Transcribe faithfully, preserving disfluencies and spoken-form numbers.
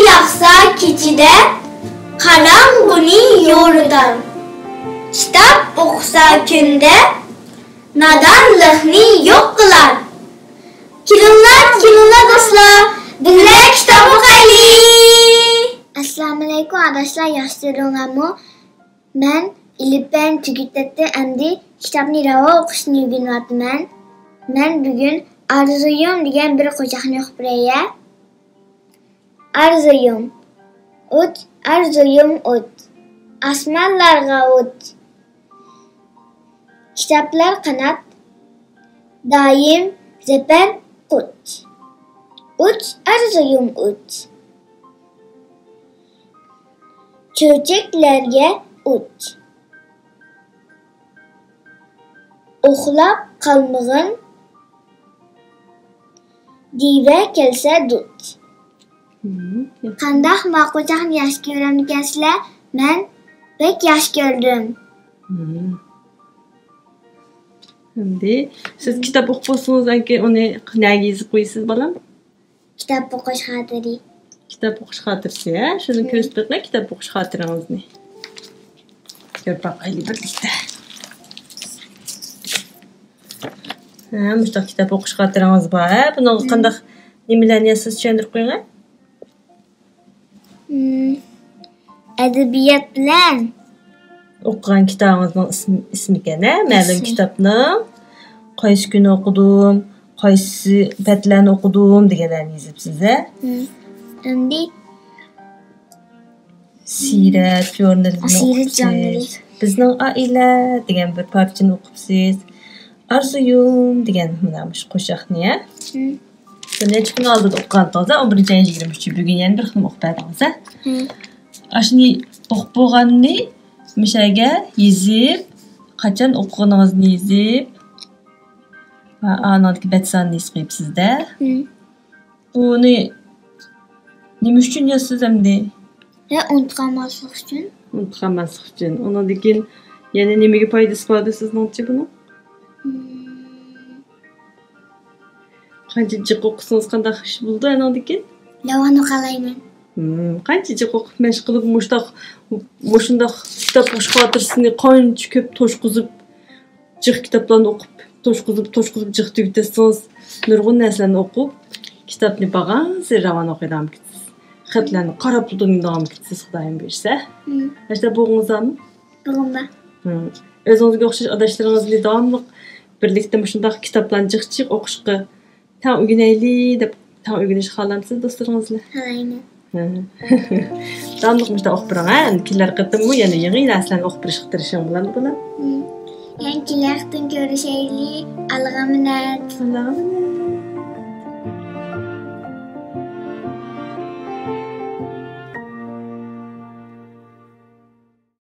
ياقسا كېچىدە، قاراڭغۇنى يورۇتار. كىتاب ئوقۇسا كۈندە، نادانلىقنى يوق قىلار. كېلىڭلار، كېلىڭلار دوستلار، بىللە كىتاب ئوقۇيلى. ئەسسالامۇئەلەيكۇم ئاداشلار، ياخشى تۇردۇڭلارمۇ؟ مەن ئېلىپبەنى تۈگىتىپتىم، ئەمدى كىتابنى راۋان ئوقۇشنى ئۆگىنىۋاتىمەن. مەن بۈگۈن ئارزۇيۇم دېگەن بىر قوشاقنى ئوقۇپ بېرەي. ئارزۇيۇم ئۇچ، ئارزۇيۇم ئۇچ، ئاسمانلارغا ئۇچ. كىتابلار قانات، دائىم زەپەر قۇچ. ئۇچ، ئارزۇيۇم ئۇچ. چۆچەكلەرگە ئۇچ. ئۇخلاپ قالمىغىن، دىۋە كەلسە دۇچ. مم. قانداق، ما قوشاقنى ياخشى كۆرەمدىكەنسىلەر؟ مەن بەك ياخشى كۆردۈم. مم. ئەمدى سىز كىتاب ئوقۇپ بولسىڭىز، ئەنكى ئۇنى نەگە يېزىپ قويىسىز، بالام؟ كىتاب ئوقۇش خاتىرە. كىتاب ئوقۇش خاتىرىسى، ھە؟ شۇنى مم. كۆرسىتىپ بېقىڭ، كىتاب ئوقۇش خاتىرىڭىزنى. كۆرۈپ باقايلى بىرلىكتە. ھە، مۇشۇنداق كىتاب ئوقۇش خاتىرىڭىز بار، ھە؟ بۇنىڭغا مم. قانداق نېمىلەرنى يازسىز، چۈشەندۈرۈپ قويۇڭ، ھە؟ مم، ئەدەبىيات بىلەن. ئوقۇغان كىتابىڭىزنىڭ ئىسمى، ئىسمىكەن، ھە؟ مەلۇم ئىسمى. كىتابنىڭ قايسى كۈنى ئوقۇدۇم، قايسى بەتلەرنى ئوقۇدۇم دېگەنلەرنى يېزىپسىز، ھە؟ مم. ئەمدى سىيرەت ژۇرنىلىنى ئا، سىيرەت ئوقۇپسىز. ژۇرنىلى. بىزنىڭ ئائىلە دېگەن بىر پارچىنى ئوقۇپسىز. ئارزۇيۇم دېگەن مانا مۇشۇ قوشاقنى، ھە؟ مم. بۇ نەچچە كۈن ئالدىدا ئوقۇغانتىڭىز، ئون بىرىنچى ئاينىڭ يىگىرمە ئۈچى، بۈگۈن يەنە بىر قېتىم ئوقۇپ بەردىڭىز، ھە؟ ھە. ئاشۇنى ئوقۇپ بولغاننى مۇشۇ يەرگە يېزىپ، قاچان ئوقۇغىنىڭىزنى يېزىپ، ۋە ئانىڭدىكى بەت سانىنى ھېس قىلىپسىز-دە. ھە. بۇنى نېمە ئۈچۈن يازىسىز ئەمدى؟ ھە، ئۇنتۇپ قالماسلىق ئۈچۈن. ئۇنتۇپ قالماسلىق ئۈچۈن. ئۇنىڭدىن كېيىن يەنە نېمىگە پايدىسى باردۇ سىزنىڭچە بۇنىڭ؟ مم. قانچە جىق ئوقۇسىڭىز قانداق ئىش بولىدۇ ئانىڭدىن كېيىن؟ راۋان ئوقالايمەن. مم، قانچە جىق ئوقۇپ مەشىق قىلىپ مۇشۇنداق، مۇشۇنداق كىتاب ئوقۇش خاتىرىسىنى قانچە كۆپ توشقۇزۇپ، جىق كىتابلارنى ئوقۇپ، توشقۇزۇپ، توشقۇزۇپ جىق تۈگىتىسىز. نۇرغۇن نەرسىلەرنى ئوقۇپ، كىتابنى بارغانسېرى راۋان ئوقۇيدىغان بولىسىز. خەتلەرنى قاراپلا تونۇيدىغان بولىسىز، خۇدايىم بۇيرۇسا. مم. ئاشۇنداق بولغىڭىز بارمۇ؟ بولغۇم بار. مم. ئۆزىڭىزگە ئوخشاش ئاداشلىرىڭىزنى داۋاملىق بىرلىكتە مۇشۇنداق كىتابلارنى جىق جىق ئوقۇشقا تەڭ ئۆگىنەيلى دەپ، تەڭ ئۆگىنىشكە خالامسىز دوستلىرىڭىز بىلەن؟ خالايمەن. ھە. داۋاملىق مۇشۇنداق ئوقۇپ بېرىڭ، ھە؟ كېلەر قېتىممۇ يەنە يېڭى نەرسىلەرنى ئوقۇپ بېرىشكە تىرىشىڭ، بولامدۇ، بالام؟ مم. يەنە كېلەر قېتىم كۆرۈشەيلى. ئالغا ئامانەت. ئالغا ئامانەت.